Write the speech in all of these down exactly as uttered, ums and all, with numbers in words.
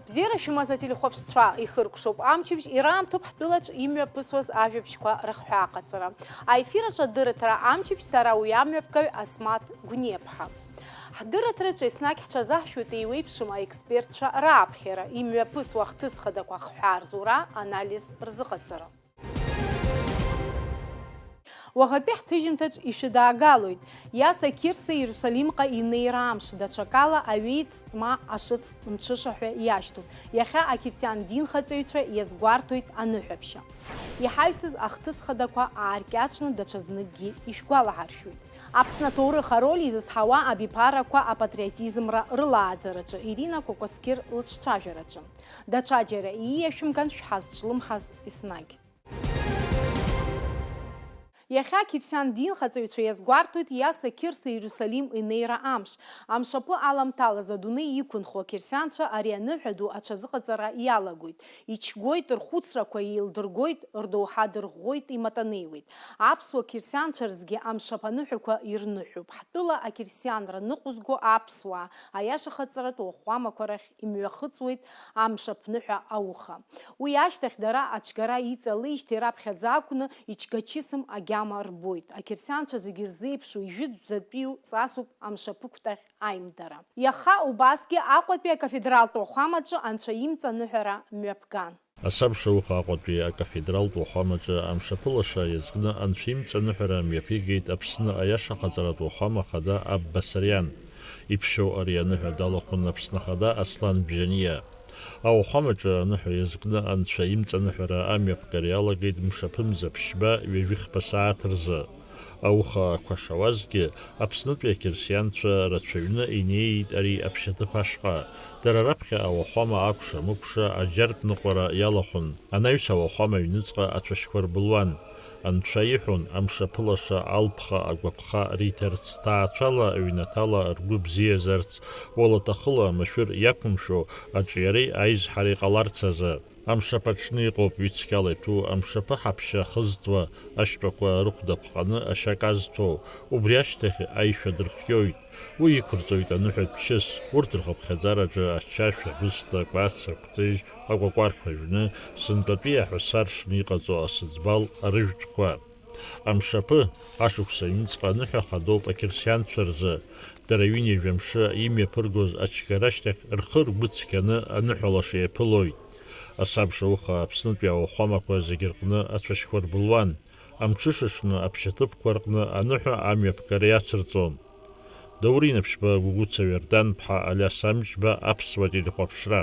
Бзиара шәымаз ателехәаԥшцәа, ихыркәшоуп амчыбжь, ираамҭоуп ҳтәылаҿ имҩаԥысуаз ажәабжьқәа рыхҳәааҟаҵара. Аефир аҿы адырраҭара амчыбжь, сара уи амҩаԥгаҩ Асмаҭ Гәниаԥҳа. Ҳдырраҭараҿы еснагь ҳҽазаҳшәоит еиуеиԥшым аекспертцәа рааԥхьара, имҩаԥысуа ахҭыс хадақәа ахҳәаа рзура, анализ рзыҟаҵара. Уаӷатәи ҳҭыжьымҭаҿ ишәыдаагалоит Иаса Қьырса Иерусалимҟа инеира амш, даҽакала аҩеиҵт ма ашыцтә мҽышаҳәа иашьҭоуп. Иахьа ақьырсиан динхаҵаҩцәа иазгәарҭоит аныҳәаԥшьа. Иҳаҩсыз ахҭыс хадақәа ааркьаҿны даҽазныкгьы ишәгәалаҳаршәоит. Аԥсны аҭоурых ароль изызҳауа абиԥарақәа апатриотизмра рылааӡараҿы, Ирина Кәакәасқьыр лыҿцәажәараҿы. Даҽаџьара ииашәымган шәҳазҿлымҳаз еснагь. Иахьа ақьырсиан динхаҵаҩцәа иазгәарҭоит Иаса Қьырса Иерусалим инеира амш. Амшаԥы аламҭалаз адунеи иқәынхо ақьырсианцәа ари аныҳәа ду аҽазыҟаҵара иалагоит. Ичгоит, рхәыцрақәа еилдыргоит, рдоуҳа дырӷәӷәоит, иматанеиуеит. Аԥсуа қьырсианцәа рзгьы амшаԥ аныҳәақәа ирныҳәоуп. Ҳтәыла ақьырсианра ныҟәызго аԥсуаа аиашахаҵаратә уахәамақәа рахь имҩахыҵуеит амшаԥныҳәа ауха. Уи ашьҭахь дара ацәгьара иҵалеижьҭеи раԥхьаӡа акәны ичгачысым агьама рбоит. Ақьырсианцәа зегьы рзеиԥшу ижәытәӡатәиу ҵасуп амшаԥы кәтаӷь аимдара. Иаха убасгьы Аҟәатәи акафедралтә уахәамаҿы Анцәа имҵаныҳәара мҩаԥган. Асабша уха Аҟәатәи акафедралтә уахәамаҿы амшаԥы лаша иазкны Анцәа имҵаныҳәара мҩаԥигеит Аԥсны аиашахаҵаратә уахәама хада Абба Сариан. Иԥшьоу ари аныҳәа далахәын Аԥсны ахада Аслан Бжьаниа. Ауахәамаҿы аныҳәа иазкны Анцәа имҵаныҳәара амҩаԥгара иалагеит мшаԥы мза ԥшьба ҩажәихԥа сааҭ рзы. Ауха ақәа шауазгьы, Аԥснытәи ақьырсианцәа рацәаҩны инеит ари аԥшьаҭыԥ ашҟа. Дара раԥхьа ауахәама акәша-мыкәша аџьартә ныҟәара иалахәын. Анаҩс ауахәама аҩныҵҟа ацәашьқәа рбылуан. Анцәа иҳәон, амшаԥы лаша алԥха агәаԥха риҭарц, ҭаацәала, ҩнаҭала ргәы бзиазарц, уалаҭахыла машәыр иақәымшәо аҿиареи аизҳареи ҟаларц азы. Амшаԥ аҽны иҟоуп ҩыцқьала иҭәу, амшаԥы ҳаԥшьа ахызтуа, ашьтәақәа рыхәда ԥҟаны ашьа казҭәоу, убри ашьҭахь аишәа дырхиоит. Уи иқәырҵоит аныҳәатә чыс, урҭ рхыԥхьаӡараҿы ачашә, абысҭа, акәац, акәтыжь, акәакәарқәа жәны, сынтәатәи аҳәаса ршны иҟаҵоу асыӡбал арыжәтәқәа. Амшаԥы, ашықәс аҩныҵҟа аныҳәа хадоуп ақьырсианцәа рзы. Дара ҩынҩажәа мшы имҩаԥыргоз ачгара ашьҭахь рхы-ргәы цқьаны аныҳәа лаша иаԥылоит. Асабша уха Аԥснытәи ауахәамақәа зегьы рҟны ацәашьқәа рбылуан, амҽышаҽны аԥшьаҭыԥқәа рҟны аныҳәа амҩаԥгара иацырҵон. Даур Инаԥшьба, Гәыгәыца Вердан-ԥҳа, Алиас Амҷба, Аԥсуа телехәаԥшра.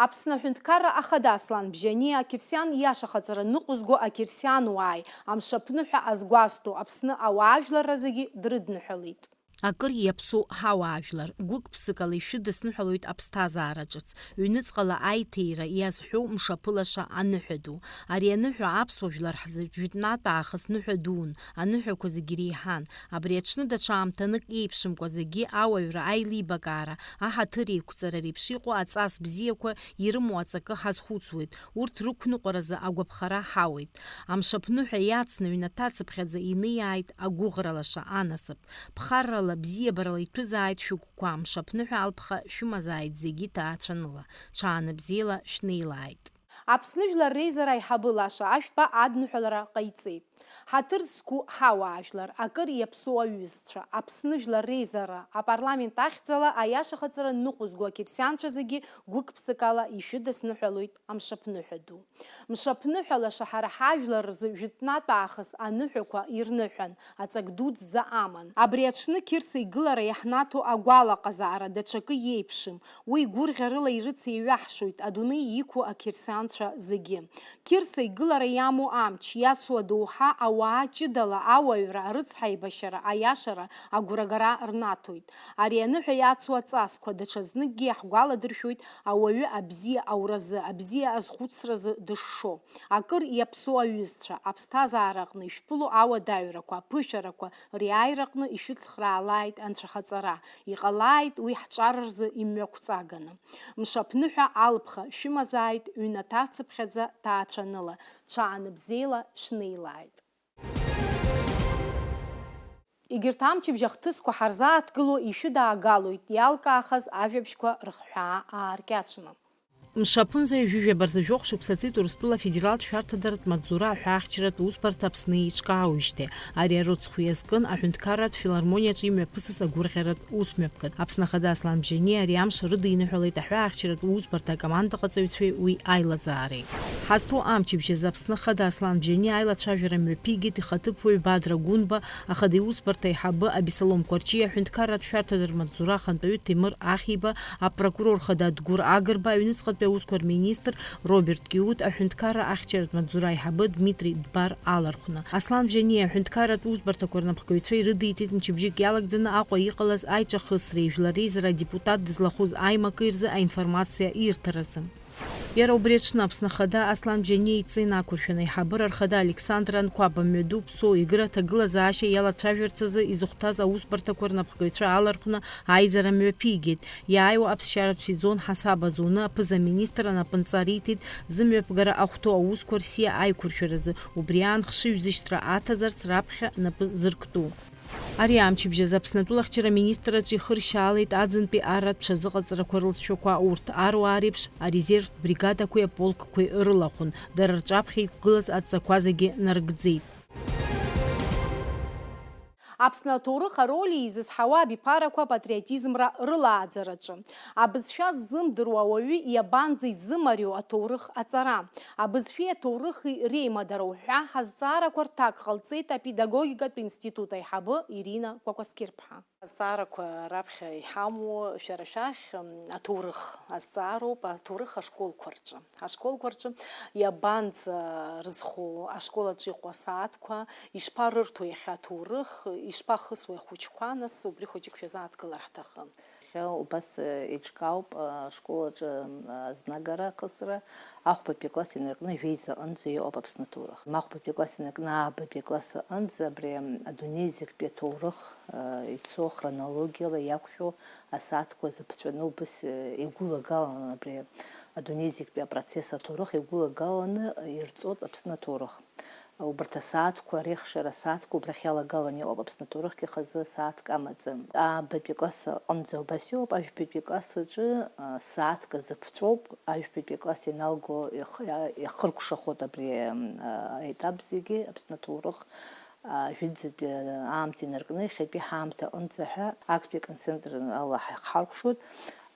Аԥсны аҳәынҭқарра ахада Аслан Бжьаниа ақьырсиан иашахаҵара ныҟәызго ақьырсиануааи амшаԥныҳәа азгәазҭо Аԥсны ауаажәларра зегьы дрыдныҳәалеит. Акыр иаԥсоу ҳауаажәлар, гәык-ԥсыкала ишәыдысныҳәалоит аԥсҭазаара ҿыц, ҩныҵҟала аиҭеира иазҳәоу мшаԥы лаша аныҳәа ду. Ари аныҳәа аԥсуа жәлар ҳзы жәытәнатә аахыс ныҳәа дуун, аныҳәақәа зегьы иреиҳан. Абри аҽны даҽа аамҭанык еиԥшымкәа зегьы ауаҩра аилибакаара, аҳаҭыр еиқәҵара реиԥш иҟоу аҵас бзиақәа ирымоу аҵакы ҳазхәыцуеит, урҭ рықәныҟәаразы агәаԥхара ҳауеит. Амшаԥныҳәа иацны ҩнаҭацыԥхьаӡа инеиааит агәыӷра лаша анасыԥ. Ԥхаррала, бзиабарала иҭәызааит шәыгәқәа, амшаԥныҳәа алԥха шәымазааит зегьы ҭаацәаныла, ҽаанбзиала шәнеилааит. Аԥсны Жәлар Реизара аиҳабы лаша Ашәба адныҳәалара ҟаиҵеит. Ҳаҭыр зқәу ҳауаажәлар, акыр иаԥсоу аҩызцәа, Аԥсны Жәлар Реизара апарламент ахьӡала аиашахаҵара ныҟәызго ақьырсианцәа зегьы гәык-ԥсыкала ишәыдысныҳәалоит амшаԥныҳәа ду. Мшаԥныҳәа лаша ҳара ҳажәлар рзы жәытәнатә аахыс аныҳәақәа ирныҳәан, аҵак дуӡӡа аман. Абри аҽны Қьырса игылара иаҳнаҭо агәалаҟазаара даҽакы иеиԥшым. Уи гәырӷьарыла ирыцеиҩаҳшоит адунеи иқәу ақьырсианцәа зегьы. Қьырса игылара иамоу амч, иацу адоуҳа ауаа ҷыдала ауаҩра, арыцҳаибашьара, аиашара, агәрагара рнаҭоит. Ари аныҳәа иацу аҵасқәа даҽазныкгьы иаҳгәаладыршәоит ауаҩы абзиа ауразы, абзиа азхәыцразы дышшо. Акыр иаԥсоу аҩызцәа, аԥсҭазаараҟны ишәԥыло ауадаҩрақәа, аԥышәарақәа риааираҟны ишәыцхраалааит анцәахаҵара, иҟалааит уи ҳҿар рзы имҩақәҵаганы. Мшаԥныҳәа алԥха шәымазааит, ҩнаҭацыԥхьаӡа ҭаацәаныла, ҽаанбзиала шәнеилааит. Егьырҭ амчыбжь ахҭысқәа ҳарзааҭгыло ишәыдаагалоит иалкаахаз ажәабжьқәа рыхҳәаа ааркьаҿны. Мшаԥынҵа ҩажәи жәаба рзы жәохә шықәса ҵит Урыстәыла афедералтә шәарҭадаратә маҵзура аҳәаахьчаратә усбарҭа Аԥсны еиҿкаауижьҭеи. Ари арыцхә иазкын аҳәынҭқарратә филармониаҿы имҩаԥысыз агәырӷьаратә усмҩаԥгатә. Аԥсны Ахада Аслан Бжьаниа ари амш рыдиныҳәалеит аҳәаахьчаратә усбарҭа акомандаҟаҵаҩцәеи уи аилазаареи. Ҳазҭоу амчыбжь азы Аԥсны Ахада Аслан Бжьаниа аилацәажәара мҩаԥигеит ихаҭыԥуаҩ Бадра Гәынба, Ахада иусбарҭа аиҳабы Абисалом Кәарҷиа, аҳәынҭқарратә шәарҭадаратә маҵзура ахантәаҩы Ҭемыр Ахиба, апрокурор хада Адгәыр Агрба, аҩныҵҟатәи аусқәа рминистр Роберт Киут, аҳәынҭқарра ахьчаратә маҵзура аиҳабы Дмитри Дбар алархәны. Аслан Бжьаниа аҳәынҭқарратә усбарҭақәа рнапхгаҩцәа ирыдиҵеит мчыбжьык иалагӡаны Аҟәа иҟалаз аиҿахысреи жәлар реизара адепутат дызлахәыз аимакы рзы аинформациа ирҭаразы. Иара убри аҽны Аԥсны Ахада Аслан Бжьаниа идҵа инақәыршәаны, аиҳабыра рхада Александр Анқәаба мҩаду Ԥсоу Егыра аҭагылазаашьа иалацәажәарц азы изыхәҭаз аусбарҭақәа рнапхгаҩцәа алархәны аизара мҩаԥигеит. Иааиуа аԥсшьаратә сезон ҳасаб азуны аԥыза-министр анапынҵа риҭеит зымҩаԥгара ахәҭоу аусқәа рсиа аиқәыршәаразы, убри аан хшыҩзышьҭра аҭазарц раԥхьа напы зырктәу. Ари амчыбжь азы Аԥснытәыла ахьчара аминистрраҿы ихыршьаалеит аӡынтәи арратә ҽазыҟаҵарақәа рылҵшәақәа, урҭ аруаа реиԥш арезервтә бригадақәеи аполкқәеи рылахәын, дара рҿаԥхьа иқәгылаз адҵақәа зегьы нарыгӡеит. Аԥсны аҭоурых ароль еизызҳауа абиԥарақәа апатриотизмра рылааӡараҿы. Абызшәа ззымдыруа ауаҩы иабанӡа изымариоу аҭоурых аҵара? Абызшәеи аҭоурыхи реимадара уҳәа ҳазҵаарақәа рҭак ҟалҵеит апедагогикатә институт аиҳабы Ирина Кәакәасқьырԥҳа. Азҵаарақәа раԥхьа иҳамоу шәара шәахь, м, аҭоурых азҵаароуп, аҭоурых ашколқәа рҿы. Ашколқәа рҿы иабанӡа рызхоу ашкол аҿы иҟоу асааҭқәа, ишԥарырҭо иахьа аҭоурых, ишԥахысуеи ахәыҷқәа, нас убри хәыҷык шәазааҭгылар ҳҭахын. Иахьа убас, э, еиҿкаауп, э, ашкол аҿы, м, азнагара ахысра, ахәбатәи акласс инаркны жәеиза аҟынӡа иҟоуп Аԥсны аҭоурых. Ахәбатәи акласс инаркны аабатәи акласс аҟынӡа абри, м, адунеи зегьтәи аҭоурых, э, ицо хронологиала иақәшәо асааҭқәа зыԥҵәаны убас, э, игәылагаланы абри адунеи зегьтәи апроцесс аҭоурых игәылагаланы ирҵоит Аԥсны аҭоурых. Убарҭ асааҭқәа, реихшара асааҭқәа убрахь иалагаланы иҟоуп Аԥсны аҭоурыхгьы хазы сааҭк амаӡам. Аабатәи класс аҟынӡа убас иҟоуп, ажәбатәи класс аҿы, а, сааҭк азы ԥҵәоуп, ажәбатәи класс ианалго иах-, иа-, иахыркәшахоит абри, м, а, аетап зегьы, Аԥсны аҭоурых, а, жәытәӡатәи аамҭа инаркны иахьатәи ҳаамҭа аҟынӡа ҳәа актәи аконцентрала ҳа-, ҳхаркәшоит,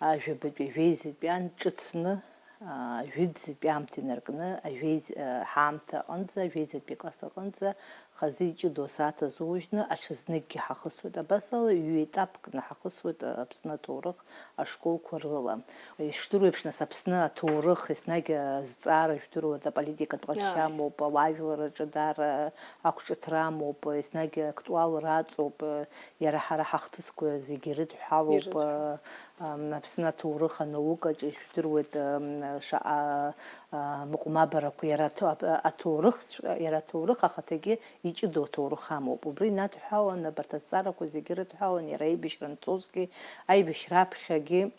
ажәабатәи ажәеизатәи ан ҿыцны, аа, жәытәӡатәи аамҭа инаркны, ажәеиз-, аа, ҳаамҭа аҟынӡа, ажәеизатәи акласс аҟынӡа, хазы иҷыдоу асааҭ азужьны, аҽазныкгьы ҳахысуеит. Абас ала, ҩ-етапкны ҳахысуеит Аԥсны аҭоурых ашколқәа рыла. Ишдыру еиԥш, нас, Аԥсны аҭоурых еснагь азҵаара, жәдыруеит, аполитикатә ҟазшьа амоуп, ауаажәлар рҿы даара ақәҿыҭра амоуп, еснагь актуалра аҵоуп, иара ҳара ҳахҭысқәа зегьы ирыдҳәалоуп, Ирыдҳәалоуп. Ам, Аԥсны аҭоурых анаукаҿы ижәдыруеит, ам, шаҟа, а, мыҟәмабарақәа, иара аҭо-, ап-, аҭоурыхҵә-, иара аҭоурых ахаҭагьы иҷыдоу аҭоурых амоуп. Убри инадҳәалан, абарҭ азҵаарақәа зегьы рыдҳәалан, иара аибашьра анцозгьы, аибашьра аԥхьагьы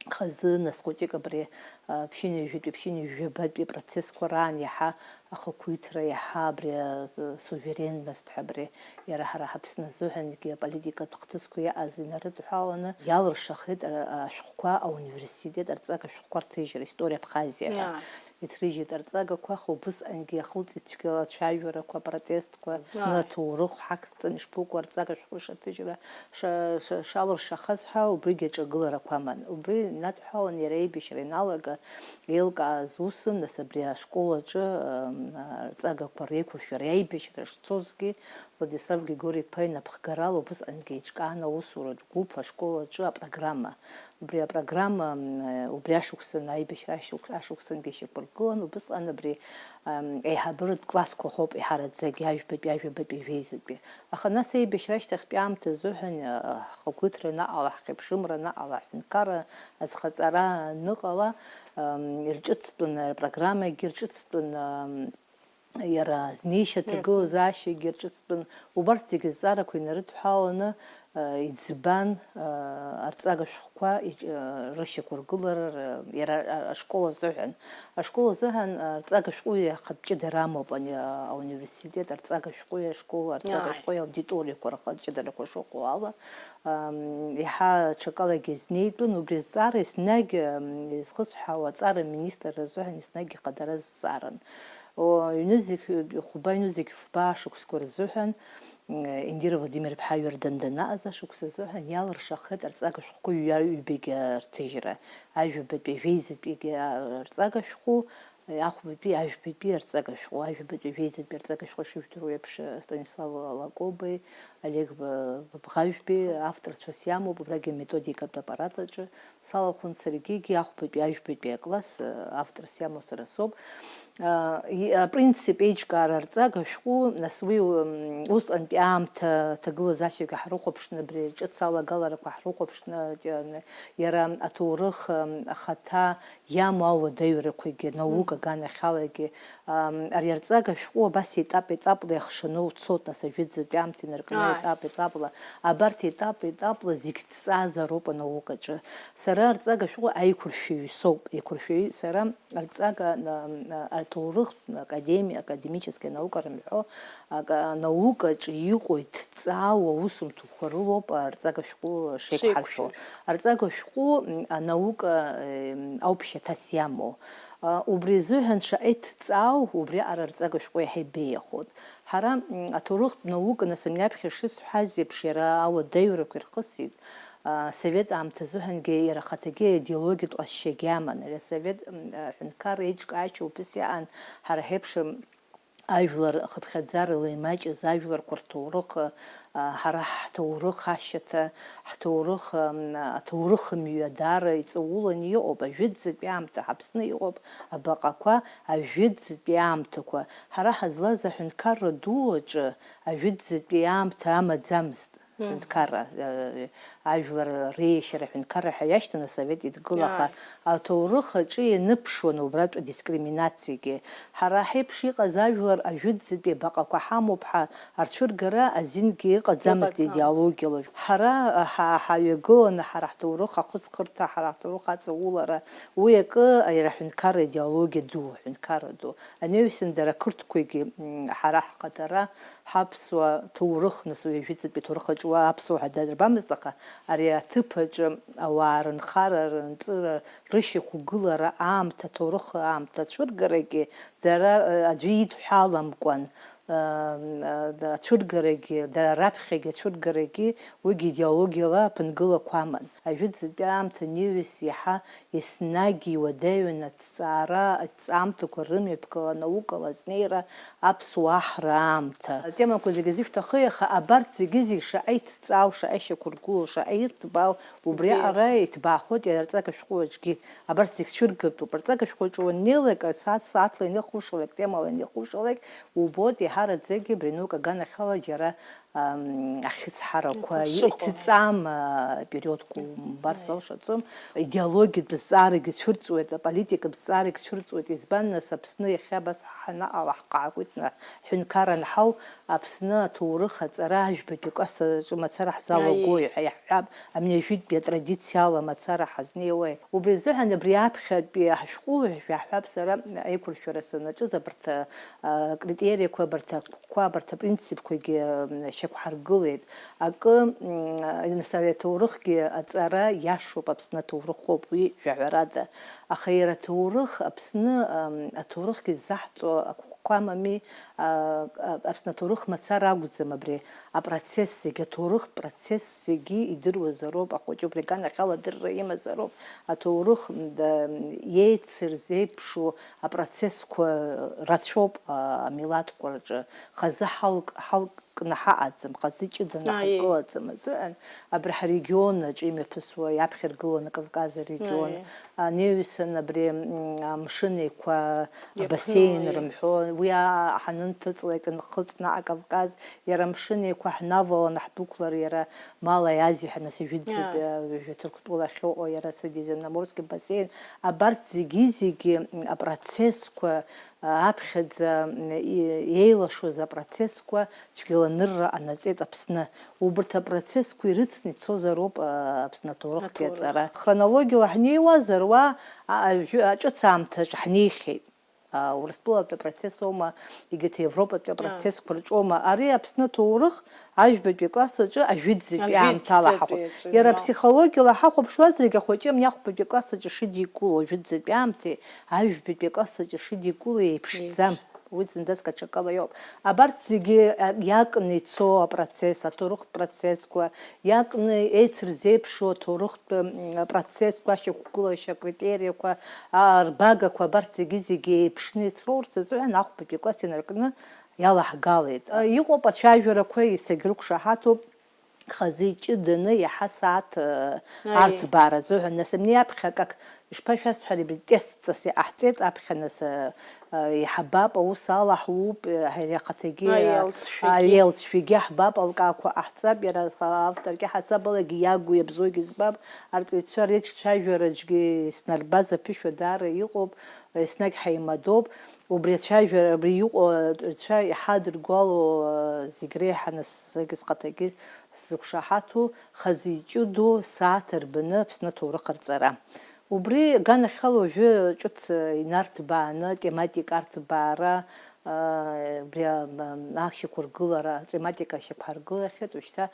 хазы, нас, хәыҷык абри, а, ԥшьынҩажәатәи, ԥшьынҩажәабатәи процессқәа раан иаҳа ахақәиҭра, иаҳа абри, а, суверенность ҳәа абри Иара ҳара ҳаԥсны азыҳәангьы аполитикатә хҭысқәа иааз инарыдҳәаланы иалыршахеит ара-, ашәҟәқәа ауниверситет арҵага шәҟәқәа рҭыжьра, История Абхазия ҳәа. Ааи. Иҭрыжьит арҵагақәа, аха убысҟангьы иахылҵит цәгьала ацәажәарақәа, апротестқәа, Аԥсны Ааи. аҭоурых ҳақәҵаны ишԥыкәу арҵага шәҟәы шаҭыжьра ша-, ша-, шалыршахаз ҳәа убригьы аҿагыларақәа аман. Убри инадҳәалан иара аибашьра ианалага еилкааз усын, нас абри ашкол аҿы, ам, арҵагақәа реиқәыршәара аибашьра шцозгьы, Владислав Григори-иԥа инапхгарала убысҟангьы еиҿкаан аусуратә гәыԥ ашкол аҿы апрограмма. Убри апрограмма, м, убри ашықәсан, аибашьра ашықә-, ашықәсангьы ишьақәыргылан, убысҟан абри, ам, еиҳабыратә классқәа ҳәоуп иҳараӡагьы, ажәбатәи, ажәабатәи, жәеизатәи. Аха нас аибашьра ашьҭахьтәи аамҭа азыҳәан, а, ҳхақәиҭра анаҟала, ҳхьыԥшымра анаҟала, аҳәынҭқарра азхаҵара аныҟала, ам, ирҿыцтәын, апрограммагьы рҿыцтәын, ам, иара знеишьа, ҭагылазаашьагьы ҿыцтәын. Убарҭ зегьы зҵаарақәа инарыдҳәаланы, иӡбан, арҵага шәҟәқәа рышьақәыргылара, иара ашкол азыҳәан. Ашкол азыҳәан арҵага шәҟәыҩҩы ахатә ҷыдара амоуп, ани ауниверситет арҵага шәҟәыҩҩы ашкол, арҵага шәҟәыҩҩы аудиториақәа рхатә ҷыдарақәа шыҟоу ала, иаҳа аҽакалагьы изнеитәын, убри азҵаара еснагь изхысҳәаауа аҵара аминистр азыҳәан еснагь ихадара азҵааран. Ҩнызқь хәба, ҩнызқь фба шықәсқәа рзыҳәан, Индира Владимир-иԥҳа Иордан данаҟаз ашықәс азыҳәан иалыршахеит арҵага шәҟәқәа ҩба-ҩбагьы арҭыжьра, ажәабатәи, ажәеизатәигьы арҵага шәҟәы, ахәбатәи, ажәбатәи арҵага шәҟәы, ажәабатәи, ажәеизатәи арҵага шәҟәы шыжәдыруа еиԥш, Станислав Лакобеи, Олег Бабӷажәбеи авторцәас иамоуп, убрагьы аметодикатә аппарат аҿы салахәын саргьы, егьи ахәбатәи, ажәбатәи акласс авторс иамоу сара соуп. Апринцип еиҿкаара арҵага шәҟәы, нас уи усҟантәи аамҭа аҭагылазаашьақәа ҳрыхәаԥшны, абри ҿыц алагаларақәа ҳрыхәаԥшны, иара аҭоурых ахаҭа иамоу ауадаҩрақәагьы, наука аганахьалагьы, ари арҵага шәҟәы абас етап-етапла иахшаны уцоит, нас ажәытәӡатәи аамҭа инаркны етап-етапла, абарҭ етап-етапла зегь ҭҵаазароуп анаукаҿы. Сара арҵага шәҟәы аиқәыршәаҩы соуп, еиқәыршәаҩы сара. Арҵага, аҭоурыхтә академиа, академическая наука рымҳәо, анаукаҿы иҟоу иҭҵаау аусумҭақәа рылоуп арҵага шәҟәы шеиқәҳаршәо. Арҵага шәҟәы анаука, обща ҭас иамоу. Убри азыҳәан шаҟа иҭҵаау, убри аҟара арҵага шәҟәы иаҳа ибеиахоит. Ҳара аҭоурыхтә наука, нас, амни аԥхьа шысҳәаз еиԥш, иара ауадаҩрақәа ирхысит. Асовет аамҭазыҳәангьы иара ахаҭагьы аидеологиатә ҟазшьагьы аман. Ари асовет аҳәынҭқарра еиҿкаашьа убас иаан, ҳара ҳеиԥш ажәлар хыԥхьаӡарала имаҷыз ажәларқәа рҭоурых, ҳара ҳҭоурых ашьаҭа, ҳҭоурых, аҭоурых мҩа даара иҵауланы иҟоуп, ажәытәӡатәи аамҭа ҳаԥсны иҟоуп, абаҟақәа, ажәытәӡатәи аамҭақәа. Ҳара ҳазлаз аҳәынҭқарра ду аҿы ажәытәӡатәи аамҭа амаӡамызт. Ҳәынҭқарра, ажәлар реиашьара аҳәынҭқарра ҳәа иашьҭан асовет еидгыла, аха аҭоурых аҿы ианыԥшуан убратәи адискриминациагьы. Ҳара ҳеиԥш иҟаз ажәлар ажәытәӡатәи абаҟақәа ҳамоуп ҳәа арцәыргара азингьы ыҟаӡамызт идеологиала. Ҳара ҳа-, ҳаҩагыланы ҳара ҳҭоурых ахыҵхырҭа, ҳара ҳҭоурых аҵаулара, уи акы иара аҳәынҭқарра идеологиа ду, аҳәынҭқарра ду. Анаҩсан дара ақырҭқәагьы, м, ҳара ҳхаҭара, ҳаԥсуа ҭоурых, нас уи ажәытәтәи аҭоурых аҿы уа аԥсуаа ҳәа дадырбамызт, аха ари аҭыԥ аҿы ауаа рынхара, рынҵыра, рышьақәгылара аамҭа, аҭоурых аамҭа ацәыргарагьы дара, э, аӡәы идҳәаламкәан, э, э, ацәыргарагьы, дара раԥхьагьы ацәыргарагьы уигьы идеологиала аԥынгылақәа аман. Ажәытәӡатәи аамҭа анаҩс иаҳа еснагь иуадаҩын аҭҵаара, аҭҵаамҭақәа рымҩаԥгала, анаукала азнеира, аԥсуа аҳра аамҭа. Атемақәа зегьы зышәҭахи, аха абарҭ зегьы-зегь шаҟа иҭҵаау, шаҟа ишьақәыргылоу, шаҟа ирҭбаау, убри аҟара иҭбаахоит иара арҵага шәҟәы аҿгьы. Абарҭ зегь цәыргатәуп. Арҵага шәҟәы аҿы уаннеилак, сааҭ-сааҭла ианихушалак, темала ианихушалак, убоит еиҳараӡакгьы абри анаука аганахьала џьара ам, ахьыцҳарақәа, иҭҵаам, а, периодқәа умбарц алшаӡом. Идеологиатә зҵаарагьы цәырҵуеит, аполитикатә зҵаарагьы цәырҵуеит. Избан, нас, Аԥсны иахьа абас ҳанаҟала ҳҟаакуеит, ҳәынҭқарра анҳау, Аԥсны аҭоурых аҵара ажәбатәи класс аҿы мацара ҳзалагои ҳәа иаҳҳәап, амни ажәытәтәи атрадициала мацара ҳазнеиуеи. Убри азыҳәан абри аԥхьатәи ҳашәҟәы ҳәа шәаҳҳәап, сара аиқәыршәара санаҿыз абарҭ, а, акритериақәа, абарҭ ақәкқәа, абарҭ апринципқәагьы, м, шьақәҳаргылеит. Акы, м, нас ари аҭоурыхгьы аҵара иашоуп, Аԥсны аҭоурыхоуп уи, жәаҳәарада. Аха иара аҭоурых, Аԥсны, ам, аҭоурыхгьы ззаҳҵо ақәкқәа амами, а, а, Аԥсны аҭоурых мацара акәӡам абри. Апроцесс зегьы, аҭоурыхтә процесс зегьы идыруазароуп, ахәыҷы убри аганахьала адырра имазароуп, аҭоурых, м, да, м, еицырзеиԥшу апроцессқәа рацәоуп, а, амилаҭқәа рҿы. Хазы ҳалк-, ҳалкны ҳаҟаӡам, хазы ҷыданы ҳакылаӡам азыҳәан, абри ҳарегион аҿы имҩаԥысуа, иаԥхьаргыланы Кавказ арегион, анаҩсан абри, м, Амшын Еиқәа абасеин рымҳәо, уи а-, ҳанынҭыҵлак, инхыҵ наҟ Кавказ, иара Амшын Еиқәа ҳнаваланы ҳдәықәлар, иара Малая Азиа ҳәа, нас, ижәытәӡатәи, а, жәа-, Ҭырқәтәыла ахьыҟоу, иара Средиземноморский бассейн, абарҭ зегьы-зегьы, м, апроцессқәа, аԥхьаӡа, м, и-, еилашоз апроцессқәа цәгьаланырра ҟанаҵеит Аԥсны. Убарҭ апроцессқәа ирыцны ицозароуп, а, Аԥсны аҭоурыхтәи Аҭоурых. Аҵара. Хронологиала ҳнеиуазар, уа, а, ажәы-, аҿыц аамҭаҿ ҳнеихьеит. А, Урыстәылатәи апроцесс аума, егьырҭ Европатәи А. апроцессқәа рҿоума. Ари Аԥсны аҭоурых ажәбатәи акласс аҿы ажәытәӡатәи аамҭала Ажәытәӡатәи ҳахәап. аҿы, Иара иа. аԥсихологиала ҳахәаԥшуазаргьы ахәыҷы ами ахәбатәи акласс аҿы шидикыло, ажәытәӡатәи аамҭеи ажәбатәи акласс аҿы шидикыло еиԥшӡам. Еиԥш. Уи зынӡаск аҽакала иоуп. Абарҭ зегьы, а, иакны ицо апроцесс, аҭоурыхтә процессқәа, иакны еицырзеиԥшу аҭоурыхтә, м, процессқәа, ашьақәгылашьа акритериақәа, а, арбагақәа, абарҭ зегьы-зегьы еиԥшны ицроурц азыҳәан ахәбатәи класс инаркны иалаҳгалеит. А, иҟоуп ацәажәарақәа, егьырҭ рықәшаҳаҭуп, хазы иҷыданы иаҳа сааҭ, э, Аиеи. арҭбаара азыҳәан, нас, абни аԥхьа акак ишԥашәасҳәари, абри тестҵас иҟаҳҵеит, аԥхьа, нас, э, э, иҳабап, аус алаҳуп, э, ари ахаҭагьы, Аиеи, э, алҵшәагьы. аиеи, алҵшәагьы ҳбап, алкаақәа ҟаҳҵап, иара авторгьы ҳасабалагьы иагу иабзоугьы збап, арҵаҩцәа реиҿцәажәараҿгьы иснарбаз аԥышәа даара иҟоуп, еснагь ҳаимадоуп. Убри ацәажәара, абри иҟоу аҵаҩцәа иҳадыргәало, э, зегь реиҳа, нас, саргьы схаҭагьы сзықәшаҳаҭу, хазы иҷыдоу сааҭ арбаны Аԥсны аҭоурых арҵара. Убри аганахьала уажәы ҿыц инарҭбааны, тематика арҭбаара, а, убри, а, м, ашьақәыргылара, тематика ашьақәҳаргылахьеит, уажәшьҭа,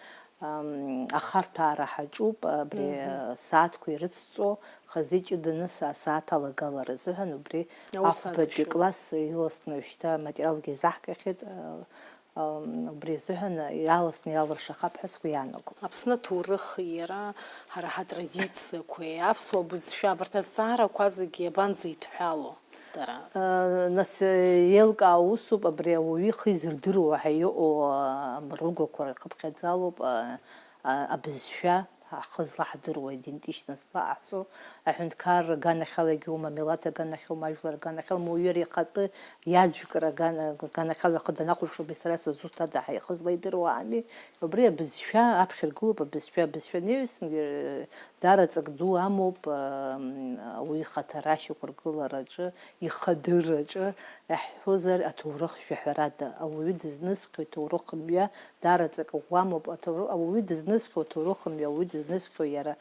ам, ахарҭәаара ҳаҿуп, абри, Мгм. а, сааҭқәа ирыцҵо, хазы иҷыданы са-, асааҭ алагалара азыҳәан, убри Аус ахәбатәи адыршәуп. класс иласны уажәшьҭа аматериалгьы изаҳгахьеит, а, Ам, убри азыҳәан иаласны иалыршахап ҳәа сгәы иаанагом. Аԥсны аҭоурыхи иара ҳара ҳатрадициақәеи, аԥсуа бызшәа, абарҭ азҵаарақәа зегьы иабанӡеидҳәало дара? Э, нас, э, еилкаау усуп, абри ауаҩы ихы изырдыруа ҳәа иҟоу, а, амыругақәа рхыԥхьаӡалоуп, а, а, абызшәа. Ҳхы злаҳдыруа, идентичность злаҟаҳҵо, аҳәынҭқарра аганахьалагьы ума, амилаҭ аганахьоума, ажәлар аганахьала, ума, уаҩы ихатәы иаӡәкра аган-, аганахьала ихы данахәаԥшуа, абри сара сызусҭада ҳәа ихы злаидыруа ами. Убри абызшәа аԥхьа иргылоуп, абызшәа, абызшәа анаҩсан, э, даара ҵак ду амоуп, э, м, ауаҩы ихаҭара ашьақәыргылараҿы, ихадырраҿы, иаҳҳәозар, аҭоурых жәаҳәарада, ауаҩы дызнысхьоу иҭоурых мҩа Даара ҵакы ӷәӷәамоуп аҭоурых, ауаҩы дызнысхьоу аҭоурых мҩа, ауаҩы дызнысхьоу иара,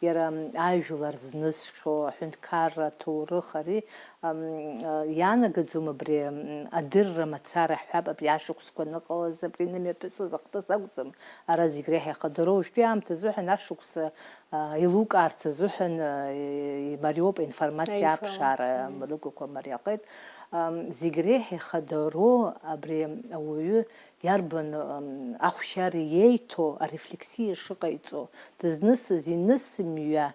иара ажәлар знысхьоу, аҳәынҭқарра аҭоурых, ари, ам, а, иаанагаӡом абри, ам, адырра мацара ҳҳәап, абри ашықәсқәа аныҟалаз, абри инымҩаԥысыз ахҭыс акәӡам, ара зегь реиҳа ихадароу. Уажәтәи аамҭазыҳәан ашықәса, а, еилукаарц азыҳәан, а, и-, имариоуп аинформациа Аинформациа. аԥшаара, мрыгәақәа мариахеит. Ам, зегь реиҳа ихадароу абри ауаҩы Иарбан, м, ахәшьара иеиҭо, арефлексиа шыҟаиҵо, дызнысыз иныс мҩа,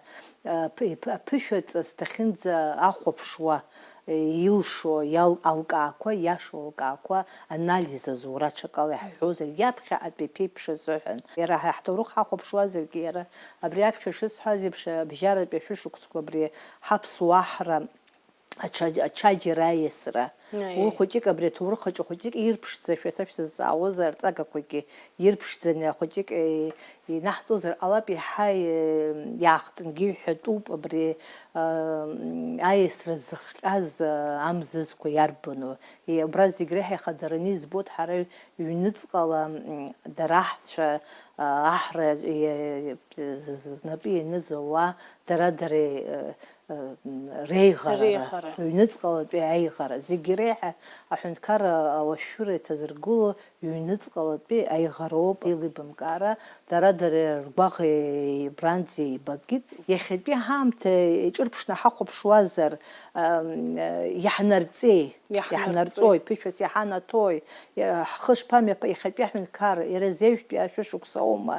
а, ԥ-, иԥ-, аԥышәаҵас дахьынӡа ахәаԥшуа, е, илшо, иал-, алкаақәа, иашоу алкаақәа анализ азура аҽакала иаҳҳәозар, иаԥхьаҟатәи аԥеиԥш азыҳәан. Иара ҳа ҳҭоурых ҳахәаԥшуазаргьы, иара абри аԥхьа ишысҳәаз еиԥш, абжьаратәи ашәышықәсқәа абри ҳаԥсуа аҳра, Ача-, ачаџьара аиасра. Аиеи. Уи хәыҷык абри аҭоурых аҿы хәыҷык ирԥшӡашәа, са шәсызҵаауазар, арҵагақәагьы ирԥшӡаны хәыҷык, е, инаҳҵозар ҟалап, иаҳа, е, иаахтынгьы ҳәатәуп абри, а, аиасра зыхҟьаз, а, амзызқәа иарбану. Е, убра зегь реиҳа ихадараны избоит ҳара ҩныҵҟала, м, дара аҳцәа, а, аҳра, е, з-, з-, знапы ианыз ауаа дара-дара, е, реиӷарара, Реиӷара. Ҩныҵҟалатәи аиӷара, зегьы реиҳа аҳәынҭқарра ауашәшәыра иҭазыргыло ҩныҵҟалатәи аиӷароуп. Еилибамкаара, дара-дара ргәаӷ еибранӡа еибакит. Иахьатәи ҳаамҭа иҿырԥшны ҳахәаԥшуазар, ам, иаҳнарҵеи, Иаҳнарҵои. Иаҳнарҵои, ԥышәас иҳанаҭои, иа-, ҳхы шԥамҩаԥа-, иахьатәи аҳәынҭқарра, иара зежәтәи ашәышықәса аума,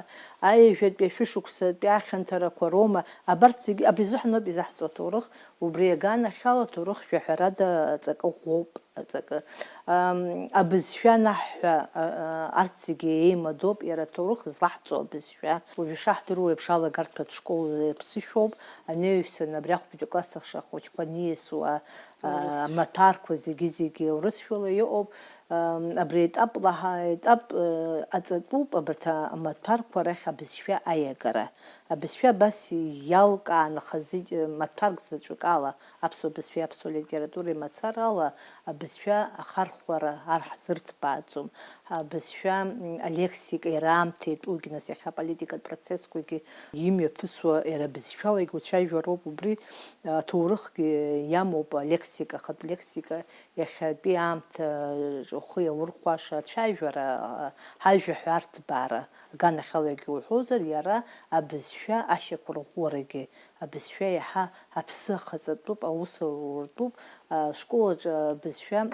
аҩажәатәи ашәышықәсатәи ахьанҭарақәа роума, абарҭ зегьы абри азыҳәан ауп изаҳҵо аҭоурых, убри аганахьала аҭоурых жәаҳәарада аҵакы ӷәӷәоуп, аҵакы, ам, абызшәа анаҳҳәа, а, а, арҭ зегьы еимадоуп, иара аҭоурых злаҳҵо абызшәа. Уажәы ишаҳдыруа еиԥш, алагарҭатә школ иаԥсышәоуп, анаҩсан абри ахәбатәи акласс ахьча хәыҷқәа аниасуа, а, Урысшәа. Амаҭәарқәа зегьы-зегьы урысшәала иҟоуп. Абри аетапла ҳа-, аетап, э, аҵатәуп абарҭ амаҭәарқәа рахь абызшәа аиагара. Абызшәа абас иалкааны хазы-, э, маҭәарк заҵәык ала аԥсуа бызшәеи аԥсуа литературеи мацара ала абызшәа ахархәара ар ҳзырҭбааӡом. Абызшәа, м, алексика иара аамҭа иатәугьы, нас иахьа аполитикатә процессқәагьы имҩаԥысуа иара абызшәалагьы уцәажәароуп, убри, э, аҭоурыхгьы иамоуп, алексика, ахатә лексика, иахьатәи аамҭа ухы иаурхәаша ацәажәара, ҳажәа ҳәа арҭбаара аганахьалагьы уҳәозар, иара абызшәа ашьақәырӷәӷәарагьы, абызшәа иаҳа аԥсы ахаҵатәуп, аус ауртәуп, ашколаҿы абызшәа, м,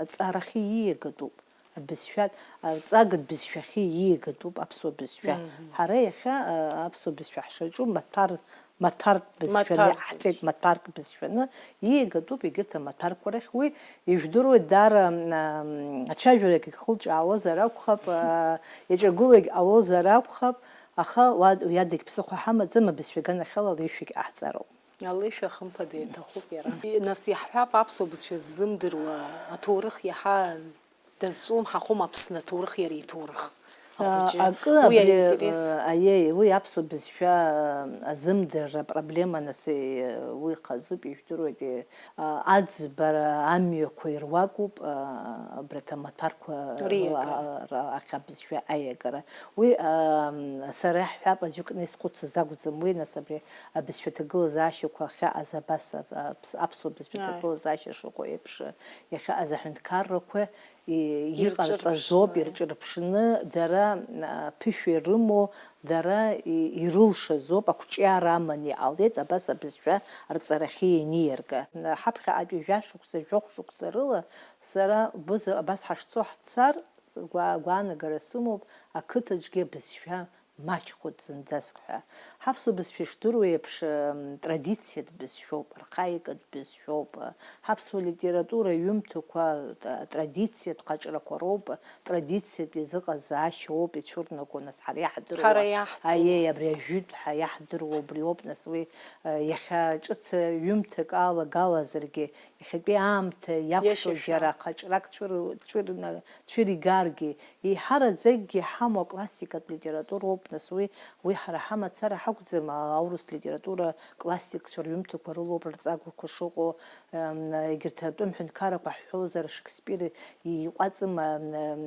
аҵарахьы ииагатәуп, абызшәа, аҵагатә бызшәахьы ииагатәуп аԥсуа бызшәа. Мгм. Ҳара иахьа, а, аԥсуа бызшәа ҳшаҿу маҭәар маҭәартә бызшәаны Маҭәартә иҟаҳҵеит, бызшәа. Маҭәартә бызшәаны ииагатәуп, егьырҭ амаҭәарқәа рахь. Уи, ижәдыруеит, даара, м, ацәажәарагь хылҿиаауазар акәхап, а, иаҿагылогь ҟалозар акәхап, аха уа, уи адагь ԥсыхәа ҳамаӡам, абызшәа аганахьала алеишәагь ҟаҳҵароуп. Алеишәа, хымԥада, иаҭахуп иара. Нас иаҳҳәап, аԥсуа бызшәа ззымдыруа аҭоурых иаҳа дазҿлымҳахом Аԥсны аҭоурых иара иҭоурых. Ахәыҷы. Акы уи абри, аинтерес. Э, аиеи, уи аԥсуа бызшәа, э, азымдырра апроблема, нас, э, уи хазуп, ижәдыруеит, э, аӡбара амҩақәа ируакуп, э, абарҭ амаҭәарқәа Риагара. Ра-, ра-, ахь абызшәа аиагара. Уи, э, сара иаҳҳәап, аӡәыкны исхәыцыз акәӡам уи, нас абри абызшәа ҭагылазаашьақәа ахьаҟаз абас, а-, аԥс-, аԥсуа бызшәа Ааи. Ҭагылазаашьа шыҟоу еиԥш, э, иахьаҟаз аҳәынҭқаррақәа, и-, иҟарҵазоуп, Ирҿырԥшны. Ирҿырԥшны, дара, а, ԥышәа ирымоу, дара и-, ирылшазоуп, ақәҿиара аманы иҟалеит, абас абызшәа рҵарахьы ианиарга. Ҳаԥхьаҟатәи жәашықәса, жәохә шықәса рыла сара быз-, абас ҳашцо ҳцар, гәаа-, гәаанагара сымоуп, ақыҭаҿгьы абызшәа маҷхоит зынӡаск ҳәа. Ҳаԥсуа бызшәа ишдыру еиԥш, м, традициатә бызшәоуп, архаикатә бызшәоуп. Ҳаԥсуа литература аҩымҭақәа, т-, традициатә хаҿрақәа роуп, традициатә еизыҟазаашьа ауп ицәырнаго, нас ҳара иаҳдыруа. Ҳара иаҳдыруа. Аиеи, абри ажәытә ҳа-, иаҳдыруа убриоуп, нас уи, э, иахьа ҿыц ҩымҭак алагалазаргьы, иахьатәи аамҭа иақәшәо Иашьашәа. Џьара хаҿрак цәыру-, цәырна-, цәыригаргьы, еиҳараӡакгьы иҳамоу аклассикатә литературоуп, нас уи, уи ҳара ҳамацара ҳакәӡам, а-, аурыс литература классикцәа рҩымҭақәа рылоуп рҵагақәа шыҟоу, м, егьырҭ атәым ҳәынҭқаррақәа ҳҳәозар, Шекспир иҟәаҵым, м, м,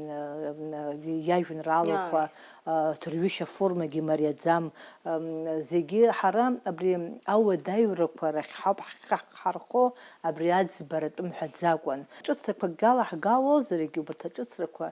м, иажәеинраалақәа, Ааи. а, ҭырҩышьа формагьы мариаӡам, м, зегьы ҳара абри ауадаҩрақәа рахь ҳауп ҳхы ҳхархо, абри аӡбаратәы мҳәаӡакәан. Ҿыцрақәакгьы алаҳгалозаргьы, убарҭ аҿыцрақәа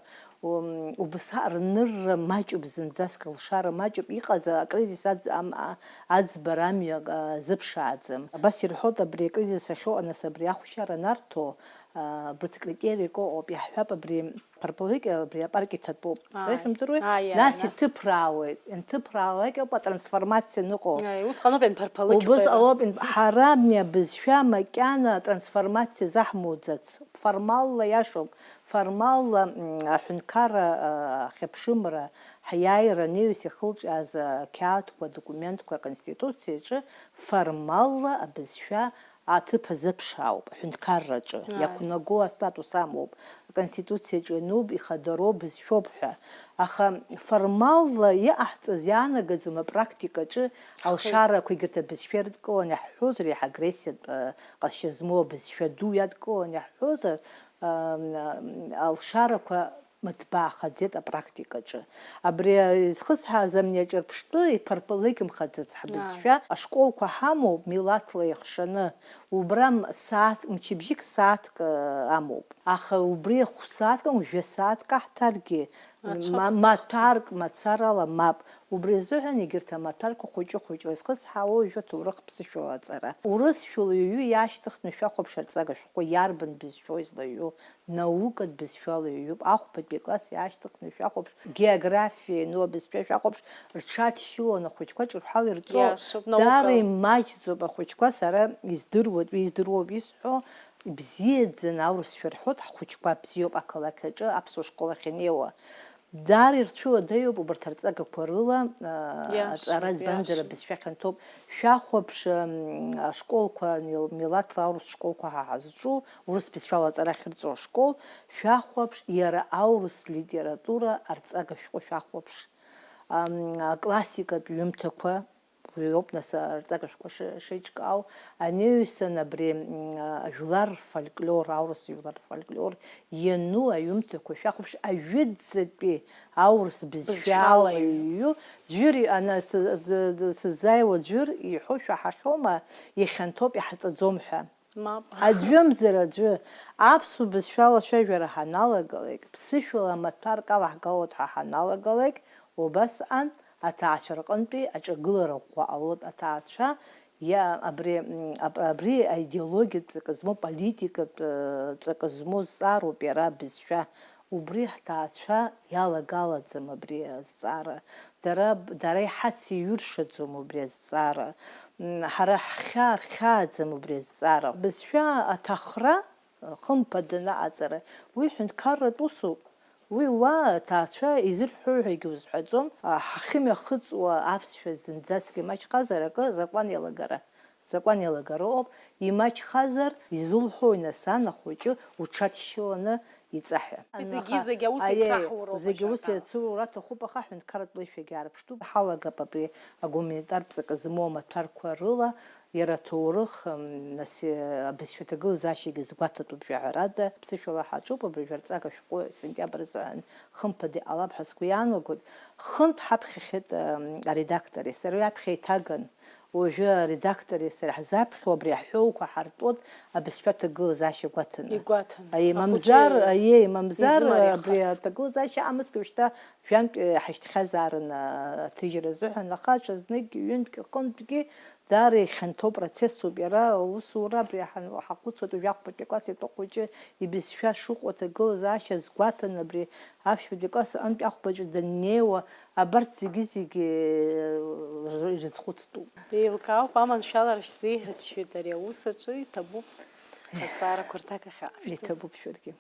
Ум, убас рнырра маҷуп, зынӡаск алшара маҷуп, иҟаз акризис аӡ-, ам-, а-, аӡбара амҩа, а, зыԥшааӡам. Абас ирҳәоит, абри акризис ахьыҟоу, нас абри ахәшьара анарҭо, а, абарҭ критериак ыҟоуп, иаҳҳәап, абри Парпалыкьа, абри апарк иҭатәоуп. Ааи. Ишәымдыруеи? Ааи, ааи, Нас нас. Иҭыԥраауеит, инҭыԥраалак ауп атрансформациа аныҟоу. Ааи, усҟан ауп ианпарпалыкьхо Убыс иара. Ауп, ин-, ҳара абни абызшәа макьана атрансформациа заҳмоуӡац. Формалла иашоуп. Формалла, м, аҳәынҭқарра, а, ахьыԥшымра, ҳиааира анаҩс иахылҿиааз ақьаадқәа, адокументқәа, аконституциаҿы формалла абызшәа аҭыԥ азыԥшаауп аҳәынҭқарраҿы, Ааи. Иақәнаго астатус амоуп, аконституциаҿы иануп, ихадароу бызшәоуп ҳәа. Аха формалла иҟаҳҵаз иаанагаӡом апрактикаҿы Ҳхы. Алшарақәа егьырҭ абызшәа ирыдкыланы иаҳҳәозар, иаҳа агрессиатә, а, ҟазшьа змоу абызшәа ду иадкыланы иаҳҳәозар, ам, алшарақәа мыҭбаахаӡеит апрактикаҿы. Абри изхысҳәааз амни аҿырԥштәы иԥарпалыкьымхаӡац ҳбызшәа. Ааи. Ашколқәа ҳамоуп милаҭла иахшаны, убра м-, сааҭ, мчыбжьык сааҭк, э, амоуп. Аха убри хә-сааҭк, жәа-сааҭк аҳҭаргьы, Ацәа ма-, ԥсахӡам. Маҭәарк мацарала мап. Убри азыҳәан егьырҭ амаҭәарқәа хәыҷы-хәыҷла изхысҳәаауа уажәы аҭоурых ԥсышәала аҵара. Урысшәала ҩаҩы иаашьҭыхны шәахәаԥш арҵага шәҟәы иарбан бызшәоу излаҩу? Наукатә бызшәала ҩҩуп, ахәбатәи акласс иаашьҭыхны шәахәаԥш, географиа иану абызшәа шәахәаԥш, рҽадшьылон ахәыҷқәа ҿырҳәала ирҵо. Иашоуп, наука. Даара имаҷӡоуп ахәыҷқәа, сара издыруа, издыруоуп исҳәо, ибзиаӡаны аурысшәа рҳәоит, ҳхәыҷқәа бзиоуп ақалақь аҿы аԥсуа школ ахь инеиуа. Даара ирцәыуадаҩуп убарҭ арҵагақәа рыла, аа, Иашоуп, аҵара, избанзар, иашоуп. Абызшәа хьанҭоуп. Шәахәаԥш, м, ашколқәа, мил-, милаҭла аурыс школқәа ҳа ҳазҿу, урыс бызшәала аҵара ахьырҵо ашкол, шәахәаԥш, иара аурыс литература арҵага шәҟәы шәахәаԥш. Ам, аклассикатә ҩымҭақәа, уи ауп, нас, арҵага шәҟәы ш-, шеиҿкаау, анаҩсан абри, м, ажәлар рфольклор, аурыс жәлар рфольклор иану аҩымҭақәа шәахәаԥш, ажәытәӡатәи аурыс бызшәала Бызшәала иҩу. Ҩу, ӡәыр и-, ана-, с-, з-, з-, сыззааиуа ӡәыр иҳәо шәаҳахьоума, ихьанҭоуп, иҳаҵаӡом ҳәа? Мап. Аӡәымзар аӡәы, аԥсуа бызшәала ацәажәара ҳаналагалак, ԥсышәала амаҭәарк алаҳгалоит ҳәа ҳаналагалак, убасҟан аҭаацәа рҟынтәи аҿагылара ӷәӷәа ҟалоит. Аҭаацәа иа-, абри, м, аб-, абри аидеологиатә ҵакы змоу, политикатә, ы, ҵакы змоу зҵаароуп иара абызшәа. Убри ҳҭаацәа иалагалаӡам абри азҵаара. Дара, дара иҳацеиҩыршаӡом убри азҵаара. М, ҳара ҳхьаа рхьааӡам убри азҵаара. Бызшәа аҭахра, хымԥаданы аҵара, уи ҳәынҭқарратә усуп. Уи уа аҭаацәа изырҳәо ҳәагьы узҳәаӡом. Ҳахьымҩахыҵуа аԥсшәа зынӡаск имаҷхазар акы, закәан иалагара. Закәан иалагара ыҟоуп, имаҷхазар, изылҳәои нас ан ахәыҷы уҽадшьыланы иҵаҳәа? Зегьы, Аха, зегьы аус аиеи, еицаҳуроуп зегьы ус ашьаҭа. Еицура аҭахуп, аха ҳәынҭқарратә леишәагьы аарԥштәуп. Ҳалагап абри агуманитартә ҵакы змоу амаҭәарқәа рыла, иара аҭоурых, м, нас, э, абызшәа ҭагылазаашьагьы згәаҭатәуп, жәаҳәарада, ԥсышәала ҳаҿуп, абыржәы арҵага шәҟәы сентиабр азы хымԥада иҟалап ҳәа сгәы иаанагоит. Хынтә ҳаԥхьахьеит, м, аредактори сареи, уи аԥхьа иҭаган. Уажәы аредактори сареи ҳзаԥхьо абри аҳәоуқәа ҳартәоит абызшәа ҭагылазаашьа гәаҭаны. Игәаҭаны. Аиеи, Ахәыҷы мамзар, аиеи, мамзар, абри измариахарц. Аҭагылазаашьа амызкуеижьҭеи жәантә, э, ҳашьҭхьазаарын, а, аҭыжьра азыҳәан, аха аҽазныкгьы, ҩынтәгьы, ҟынтәгьы даара ихьанҭоу процессуп иара, аусура абри ҳан-, ҳахәыцуеит, уажә ахәбатәи акласс итәоу ахәыҷы ибызшәа шыҟоу аҭагылазаашьа азгәаҭаны абри аԥшьбатәи акласс аҟынтә ахәбаҿы даннеиуа, абарҭ зегьы-зегьы, э, ирызхәыцтәуп. Еилкаауп, аманшәалара шәзеиӷьасшьоит ари аус аҿы, иҭабуп азҵаарақәа рҭак ахьаашәҵаз. Иҭабуп шәаргьы.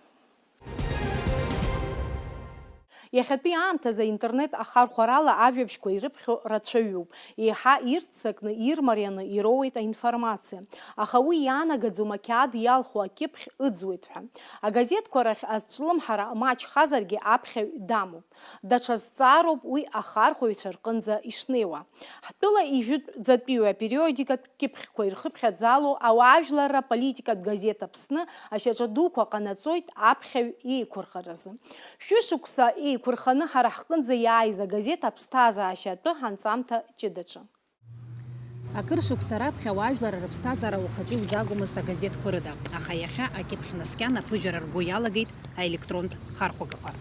Иахьатәи аамҭазы аинтернет ахархәарала ажәабжьқәа ирыԥхьо рацәаҩуп. Еиҳа ирццакны, ирмарианы ироуеит аинформациа. Аха уи иаанагаӡом ақьаад иалху акьыԥхь ыӡуеит ҳәа. Агазеҭқәа рахь азҿлымҳара маҷхазаргьы аԥхьаҩ дамоуп. Даҽа зҵаароуп уи ахархәаҩцәа рҟынӡа ишнеиуа. Ҳтәыла ижәытәӡатәиу апериодикатә кьыԥхьқәа ирхыԥхьаӡало ауаажәларра политикатә газеҭ Аԥсны ашьаҿа дуқәа ҟанаҵоит аԥхьаҩ еиқәырхаразы. Шәышықәса еиқәырханы ҳара ҳҟынӡа иааиз агазеҭ аԥсҭазаашьа атәы ҳанҵамҭа ҷыдаҿы. Акыр шықәса раԥхьа ауаажәлар рыԥсҭазаара ухаҿы иузаагомызт агазеҭқәа рыда, аха иахьа акьыԥхь наскьан аԥыжәара рго иалагеит аелектронтә хархәагақәа.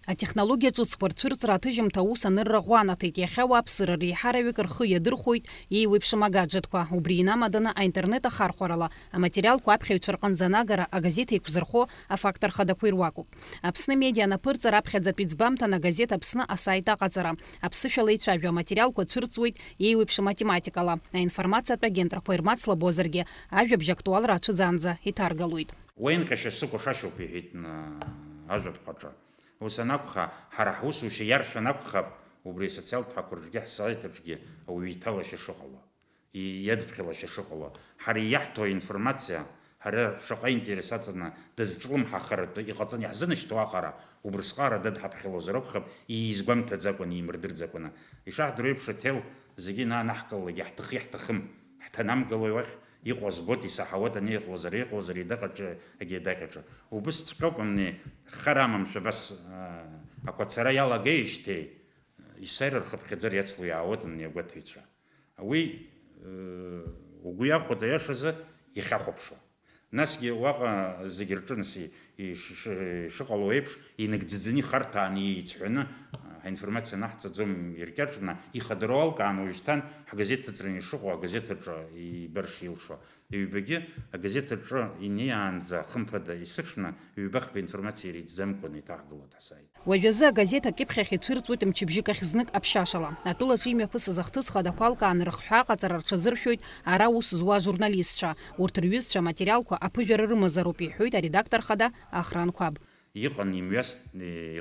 Атехнологиа ҿыцқәа рцәырҵра аҭыжьымҭа аус анырра ӷәанаҭеит, иахьа уааԥсыра реиҳараҩык рхы иадырхәоит еиуеиԥшым агаџетқәа, убри инамаданы аинтернет ахархәарала аматериалқәа аԥхьаҩцәа рҟынӡа анагара, агазеҭ еиқәзырхо афактор хадақәа ируакуп. Аԥсны медиа анаԥырҵа раԥхьаӡатәи ӡбамҭан агазеҭ Аԥсны асаит аҟаҵара. Аԥсышәала еицәажәо аматериалқәа цәырҵуеит еиуеиԥшым атематикала. Аинформациатә агентрақәа ирмацлабозаргьы, ажәабжь актуалра ацәыӡаанӡа иҭаргалоит. Уеинҟьашьа сыкәашашьоуп, иҳәеит, м, ажәаԥҟаҿы. Ус анакәха, ҳара ҳусушьа иаршәын акәхап, убри асоциалтә ҳақәа рҿгьы ҳсайт аҿгьы ауаҩы иҭалашьа шыҟало. И-, иадԥхьалашьа шыҟало, ҳара иаҳҭо аинформациа, ҳара шаҟа интерес аҵаны дазҿлымҳахаратәы иҟаҵаны иаҳзынашьҭуа аҟара, убрысҟара дадҳаԥхьалозар акәхап, иизгәамҭаӡакәаны, иимырдырӡакәаны. Ишаҳдыруа еиԥш, аҭел зегьы инаанаҳкылалак иаҳҭахы-иаҳҭахым ҳҭанамгалои уахь, иҟоу збоит, исаҳауеит, ани иҟалозар, иҟалозар, еидаҟаҿы, егьи еидаҟьаҿы. Убысҵәҟьоуп, амни, хар амамшәа абас, аа, ақәацара иалагеижьҭеи, есааира рхыԥхьаӡара иацло иаауеит, амни, агәаҭаҩцәа. Уи, э, угәы иахәоит, аиашазы, иахьахәаԥшуа. Насгьы уаҟа зегь рҿынси иш-, ш-, ишыҟало еиԥш, инагӡаӡаны ихарҭәааны еиҵҳәаны, а, ҳаинформациа анаҳҵаӡом иркьаҿны, ихадароу алкааны уажәшьҭан ҳгазеҭ ҭыҵраны ишыҟоу агазеҭ аҿы ибар шилшо. Ҩбагьы агазеҭ аҿы инеиаанӡа, хымԥада, есыҽны ҩба-хԥа информациа иреиҵӡамкәаны иҭаҳгылоит ҳсайт. Уажәазы агазеҭ акьыԥхь ахь ицәырҵуеит мчыбжьык ахь знык аԥшьашала. Атәылаҿы имҩаԥысыз ахҭыс хадақәа алкааны рыхҳәаа аҟаҵара рҽазыршәоит ара аус зуа ажурналистцәа. Урҭ рҩызцәа аматериалқәа аԥыжәара рымазароуп, иҳәоит аредактор хада Ахран Қәаб. Иҟан, имҩаст,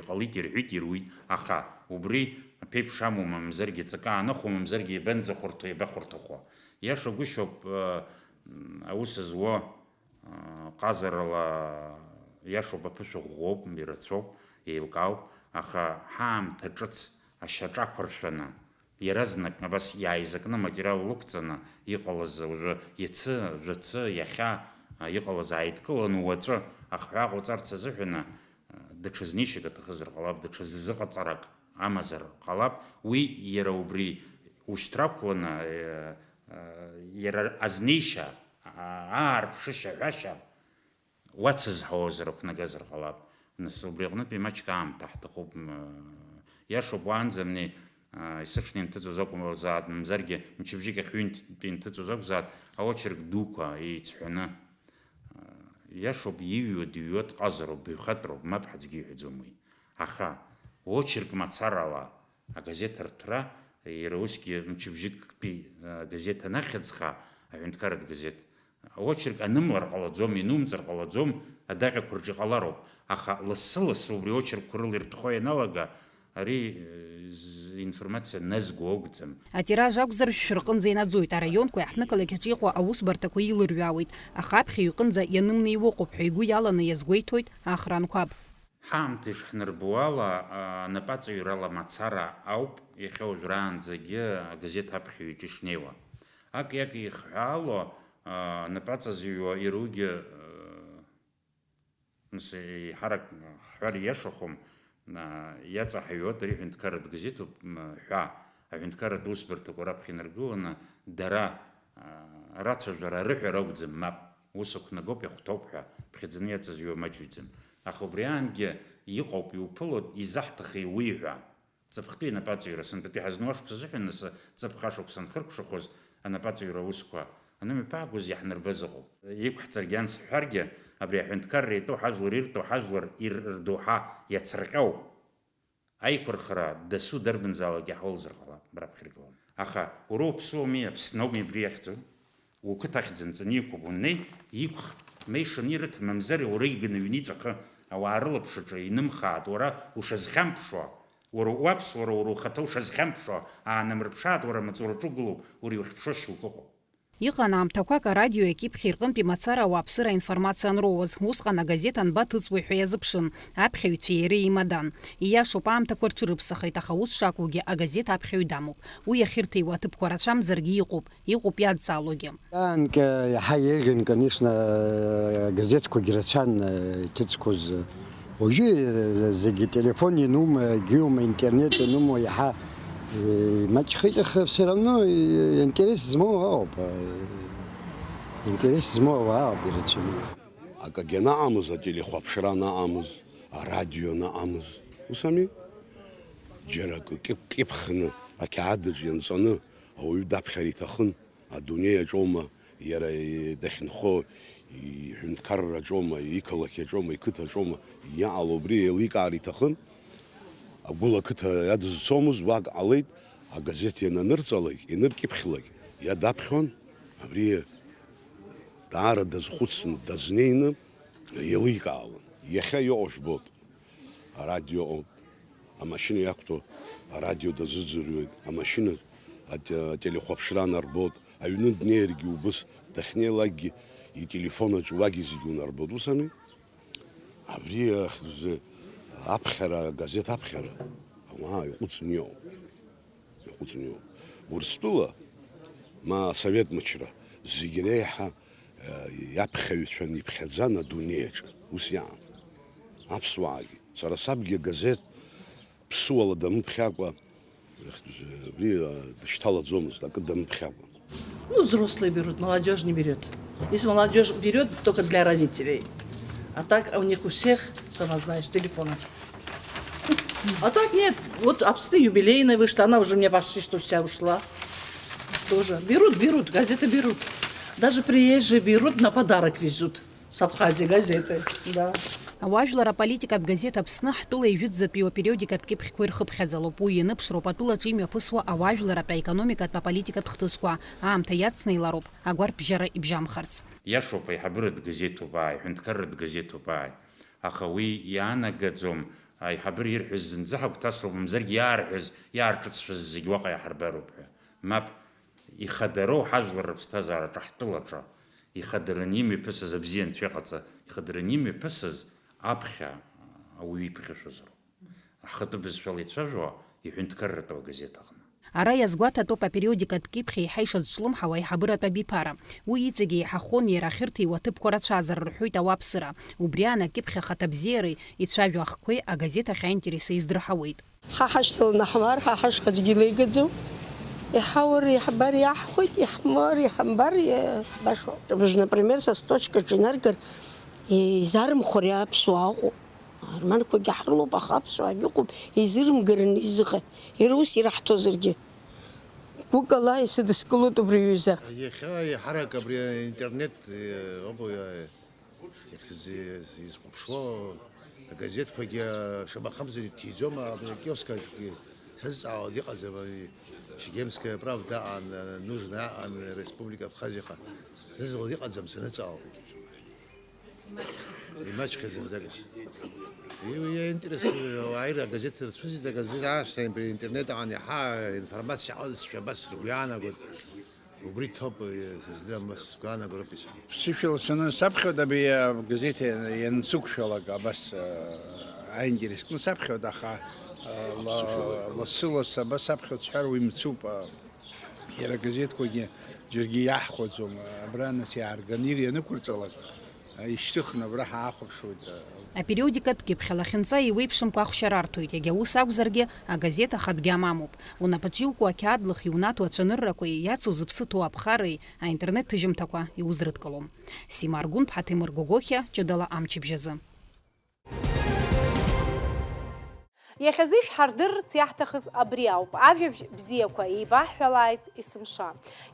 иҟалеит, ирҳәит, ируит, аха убри аԥеиԥш амоума, мамзаргьы ҵакы аанахәо, мамзаргьы иабанӡахәарҭоу, иабахәарҭахо? Иашагәышьоуп, аус зуа, ҟазарала, иашоуп, аԥышәа ӷәӷәоуп, ирацәоуп, еилкаауп, аха ҳаамҭа ҿыц ашьаҿа ақәыршәаны, иаразнак абас иааизакны аматериал лықәҵаны иҟалаз, уажәы иацы, жәацы, иахьа, а, иҟалаз ааидкыланы уаҵәы ахҳәаа ҟауҵарц азыҳәан, а, даҽа знеишьак аҭахызар ҟалап, даҽа ззыҟаҵарак амазар ҟалап, уи иара убри ушьҭрақәланы, а, а, иара азнеишьа, а, аарԥшышьа, ҳәашьа, уацызҳауазар, ақәнагазар ҟалап. Нас убри аҟнытә имаҷк аамҭа ҳҭахуп, м, иашоуп, уаанӡа ани, а, есыҽны инҭыҵуаз акәзаат, мамзаргьы мчыбжьык ахь ҩынтә инҭыҵуаз акәзаат, аочерк дуқәа еиҵҳәаны. А, иашоуп, иҩуа дыҩуа дҟазароуп, баҩхатәроуп, мап ҳаӡәгьы иҳәаӡом уи. Аха, очерк мацарала, агазеҭ арҭәра, иара усгьы мчыбжьыктәи агазеҭ анахьыӡха, аҳәынҭқарратә газеҭ, аочерк анымлар ҟалаӡом, инумҵар ҟалаӡом, адаҟьақәа рҿы иҟалароуп, аха лассы-лассы убри аочеркқәа рыла иртәхо ианалага, ари, э, з-, информациа назго акәӡам. Атираж акәзар, шәшәы рҟынӡа инаӡоит, араионқәеи аҳҭнықалақь аҿы иҟоу аусбарҭақәа еилырҩаауеит, аха аԥхьаҩ иҟынӡа ианымнеиуа ыҟоуп ҳәа игәы иаланы иазгәеиҭоит Ахра Анқәаб. Ҳаамҭа ишҳнарбо ала, а, анапаҵаҩрала мацара ауп иахьа уажәраанӡагьы агазеҭ аԥхьаҩ иҿы ишнеиуа. Аки-аки ихҳәаало, а, анапаҵа зыҩуа иругьы, а, нас еиҳарак ҳҳәар ииашахом, а, иаҵаҳаҩуа ари ҳәынҭқарратә газеҭуп, м, ҳәа, аҳәынҭқарратә усбарҭақәа раԥхьа инаргыланы, дара, а, рацәажәара, арыҳәара акәӡам, мап. Ус ақәнагоуп, иахәҭоуп ҳәа, ԥхьаӡаны иаҵазҩуа маҷҩӡам. Аха убри аангьы иҟоуп, иуԥылоит, изаҳҭахи уи ҳәа. Ҵыԥхтәи анапаҵаҩра, сынтәатәи ҳазну ашықәс азыҳәан, нас ҵыԥх ашықәс анхыркәшахоз анапаҵаҩра аусқәа анымҩаԥаагоз иаҳнарбаз ыҟоуп. Иқәҳҵаргьы анс ҳҳәаргьы, абри аҳәынҭқарра иатәу ҳажәлар иртәу, ҳажәлар ир-, рдоуҳа иацырҟьоу. Аиқәырхара дасу дарбанзаалак иаҳуалзар ҟалап, бара бхьыргылан. Аха уара уаԥсыуами, Аԥсны ауми абри иахьӡу? Уқыҭа ахьӡ анҵаны иқәуп, уннеи, иқәх, меи шаны ирыҭ, мамзар уара иганы аҩны иҵәахы, ауаа рылаԥш аҿы инымхааит, уара ушазхьамԥшуа, уара уаԥсуара, уара ухаҭа ушазхьамԥшуа, аанамырԥшааит, уара амаҵураҿы угылоуп, уара иухьыԥшуа шьоукы ыҟоуп. Иҟан аамҭақәак арадиои акьыԥхьи рҟынтәи мацара ауааԥсыра аинформациа анроуаз, усҟан агазеҭ анбаҭыҵуеи ҳәа иазыԥшын, аԥхьаҩцәеи иареи еимадан. Ииашоуп, аамҭақәа рҽырыԥсахеит, аха ус шакәугьы агазеҭ аԥхьаҩ дамоуп. Уи иахьырҭиуа аҭыԥқәа рацәамзаргьы иҟоуп, иҟоуп иадҵаалогьы. Аанкьа иаҳа еиӷьын, конечно, агазеҭқәагьы рацәан, э, иҭыҵқәоз. Уажәы, э, зегьы телефон ианума, егьиума, интернет ианума, иаҳа, э, имаҷхеит, аха все равно, э, интерес змоу ауп, э, интерес змоу ауаа ауп ирацәаны. Акагьы анаҟамыз, ателехәаԥшра анаҟамыз, арадио анаҟамыз, ус ами? Џьара акы кьыԥ-, кьыԥхны, ақьаад аҿы ианҵаны ауаҩы даԥхьар иҭахын. Адунеи аҿоума, иара, и-, дахьынхо, иҳәынҭқарра аҿоума, иқалақь аҿоума, иқыҭа аҿоума, иаҟало убри еиликаар иҭахын. Агәыла ақыҭа иадызцомызт, уак ҟалеит, агазеҭ иананырҵалак, ианыркьыԥхьлак, иадаԥхьон, абри даара дазхәыцны, дазнеины еиликаауан. Иахьа иҟоу жәбоит. Арадио ыҟоуп, амашьына иақәтәоу арадио дазыӡырҩуеит, амашьына ате-, ателехәаԥшра анарбоит, аҩны днеиргьы убыс, дахьнеилакгьы ителефон аҿы уагьы зегьы унарбоит, ус ами? Абри ахьӡ-, аԥхьара, агазеҭ аԥхьара, ауаа иҟәыҵны иҟоуп. Иаҟәыҵны иҟоуп. Урыстәыла, ма асовет мчра, зегь реиҳа, э, иаԥхьаҩцәан иԥхьаӡан адунеи аҿы. Ус иаан. Аԥсуаагьы. Сара сабгьы агазеҭ ԥсуала дамыԥхьакәа, абри, э, дышьҭалаӡомызт, акы дамыԥхьакәа. Ну, взрослые берут, молодежь не берет. Если молодежь берет, только для родителей. А так у них у всех, сама знаешь, телефоны. А так нет, вот Аԥсны юбилейная вышла, она уже у меня почти что вся ушла. Тоже. Берут, берут, газеты берут. Даже приезжие берут, на подарок везут. С Абхазии газеты, да. Ауаажәлар аполитикатә газеҭ Аԥсны ҳтәыла ижәытәӡатәиу апериодикатә кьыԥхьқәа ирхыԥхьаӡалоуп. Уи ианыԥшроуп атәылаҿы имҩаԥысуа ауаажәларратә аекономикатә аполитикатә хҭысқәа. Аамҭа иацнеилароуп агәарԥжьара ибжьамхарц. Иашоуп, аиҳабыратә газеҭуп ааи, аҳәынҭқарратә газеҭуп ааи. Аха уи иаанагаӡом, аиҳабыра ирҳәаз зынӡа ҳагәҭасроуп, мамзаргьы иаарҳәаз, иаарҿыцәаз зегь уаҟа иаҳарбароуп ҳәа. Мап, ихадароу ҳажәлар рыԥсҭазаараҿы, ҳтәылаҿы, ихадараны имҩаԥысыз абзиа анцәа иҟаҵа, ихадараны имҩаԥысыз аԥхьа ауаҩы иԥхьашәозароуп. Ҳхатәы бызшәала ицәажәо иҳәынҭқарратәу агазеҭ аҟны. Ара иазгәаҭатәуп апериодикатә кьыԥхь еиҳа ишазҿлымҳау аиҳабыратә абиԥара. Уи иҵегьы еиҳахон иара ахьырҭиуа аҭыԥқәа рацәазар, рҳәоит ауааԥсыра. Убри аан акьыԥхь ахаҭабзиареи ицәажәо ахқәеи агазеҭ ахь аинтерес еиздырҳауеит. Ҳа ҳашьҭаланы ҳмаар, ҳа ҳашҟа аӡәгьы илеигаӡом. Иҳаур, иаҳбар иаҳхәеит, иаҳмур, иҳамбар, иа-, башоуп. Например, са сточкаҿы инаргар, изарымхәар аԥсуаа ыҟоуп. Арманқәагьы ҳрылоуп, аха аԥсуаагьы ыҟоуп, изырымгараны изыҟа-, иара ус ираҳҭозаргьы. Гәыкала исыдыскылоит убри аҩыза. Иахьа еиҳарак абри аинтернет, э, ауп, э, иахьсыз-, изхәаԥшуа агазеҭқәагьы шамахамзар иҭиӡом, абри акиоск аҿгьы сазҵаауа дыҟаӡам, ами, Чегемская правда аан, Нужда аан, Республика Абхазиаха. Сазыҟала дыҟаӡам саныҵаауагь. Имаҷхеит зынӡакгьы. Иу-, иа интерес, уааира агазеҭ рацәыӡит, агазеҭ аасҭа интернет аан иаҳа информациа ҟазшәа абас сгәы иаанагоит. Убри ҭоуп, сыздырам, ма сгәы аанагароуп исҳәо. Ԥсышәала саны саԥхьоит абри агазеҭ иансықәшәалак абас, аинтерес кны саԥхьоит, аха, ла-, лассы-лассы абас саԥхьоит сҳәар уи мцуп, иара агазеҭқәагьы џьаргьы иаҳхәаӡом, абра нас иаарганы ианықәырҵалак, ишьҭыхны абра ҳаахәаԥшуеит. Апериодикатә кьыԥхь алахьынҵа еиуеиԥшымкәа ахәшьара арҭоит, иагьа ус акәзаргьы, агазеҭ ахатәгьы амамуп. Унапаҿ иукуа ақьаад лых иунаҭо ацәаныррақәеи иацу зыԥсы ҭоу аԥхарреи аинтернет ҭыжьымҭақәа иузрыдкылом. Сима Аргәынԥҳа, Ҭемыр Гогохиа, ҷыдала амчыбжь азы. Иахьазы ишәҳардырырц иаҳҭахыз абри ауп. Ажәабжь бзиақәа еибаҳҳәалааит есымша.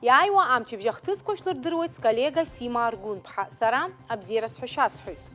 Иааиуа амчыбжь ахҭысқәа шәлырдыруеит сколлега Сима Аргәынԥҳа. Сара абзиараз ҳәа шәасҳәоит.